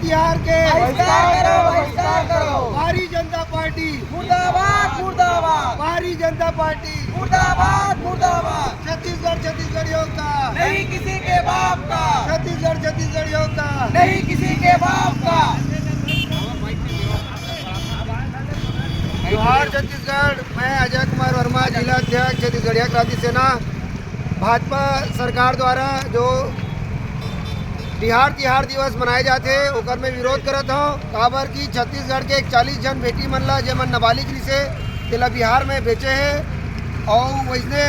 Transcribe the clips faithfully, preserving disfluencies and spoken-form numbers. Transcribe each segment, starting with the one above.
तिहार के बहिष्कार करो, बहिष्कार करो। भारतीय जनता पार्टी मुर्दाबाद, मुर्दाबाद। भारतीय जनता पार्टी मुर्दाबाद, मुर्दाबाद। छत्तीसगढ़ छत्तीसगढ़ियों का नहीं किसी के बाप का। छत्तीसगढ़ छत्तीसगढ़ियों का नहीं किसी के बाप का। जोहार छत्तीसगढ़, मैं अजय कुमार वर्मा, जिला अध्यक्ष छत्तीसगढ़िया क्रांति सेना। भाजपा सरकार द्वारा जो बिहार तिहार दिवस मनाए जाथे, ओकर मैं विरोध करत हौं। काबर कि छत्तीसगढ़ के इकतालीस झन बेटी मन ला, जेमन नाबालिग रिसे, तेला बिहार में बेचे हे, अउ वइसने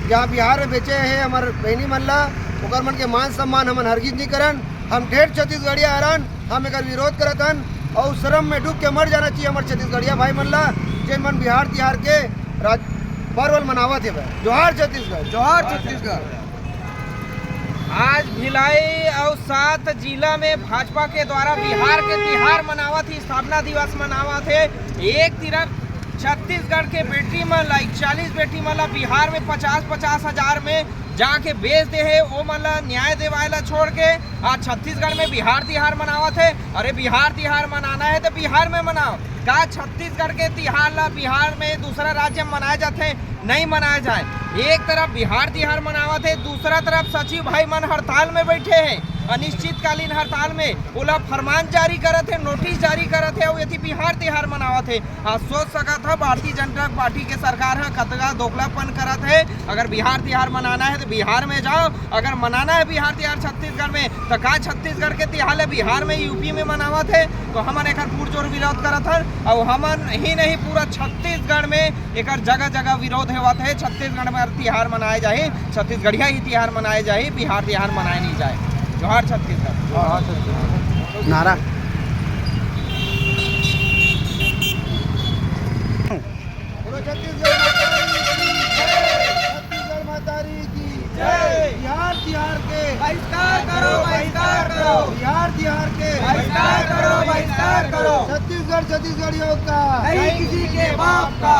जहाँ बिहार में बेचे हे हमर बहिनी मन ला, ओकर मन के मान सम्मान हमन हरगिज नहीं करन। हम ठेठ छत्तीसगढ़िया हरन, हम एकर विरोध करत हन, अउ शरम में डूब के मर जाना चाहिए हमर छत्तीसगढ़िया भाई मन ला, जेन मन बिहार तिहार के राज पर्व ल मनावत हे। जोहार छत्तीसगढ़। जोहार छत्तीसगढ़। आज भिलाई अउ सात जिला में भाजपा के द्वारा बिहार के तिहार मनावत हे, स्थापना दिवस मनावत हे। एक तरफ छत्तीसगढ़ के बेटी मन ला, इकतालीस बेटी मन ला बिहार में पचास पचास हजार में जाके बेच दे हे, ओ मन ला न्याय देवाय ला छोड़ के आज छत्तीसगढ़ में बिहार तिहार मनावत हे। अरे, बिहार तिहार मनाना हे त बिहार में मनाव। का छत्तीसगढ़ के तिहार ला बिहार में दूसरा राज्य में मनाए जाथे? नहीं मनाए जाए। एक तरफ बिहार तिहार मनावत हे, दूसरा तरफ सचिव भाई मन हड़ताल में बैठे हे, अनिश्चितकालीन हड़ताल में। ओला फरमान जारी करत हे, नोटिस जारी करत हे, अउ एती बिहार तिहार मनावत हे। आप सोच सकत ह, भारतीय जनता पार्टी के सरकार ह कतका दोगलापन करत हे। अगर बिहार तिहार मनाना हे त बिहार में जाव, अगर मनाना हे बिहार तिहार छत्तीसगढ़ में, त का छत्तीसगढ़ के तिहार ल बिहार में, यूपी में मनावत हे? तो हमन एकर पुरजोर विरोध करत हन। अउ हमन ही नहीं, पूरा छत्तीसगढ़ में एकर जगह जगह विरोध होवत हे। छत्तीसगढ़ में तिहार मनाए जाही, छत्तीसगढ़िया ही तिहार मनाए जाही, बिहार तिहार मनाए नहीं जाए। जोहार छत्तीसगढ़। नारा। बोलो छत्तीसगढ़ माता री की जय। छत्तीसगढ़ माता री की जय। बिहार तिहार के बहिष्कार करो, बहिष्कार करो। बिहार तिहार के बहिष्कार करो, बहिष्कार करो। छत्तीसगढ़ छत्तीसगढ़ियों का नहीं किसी के बाप का।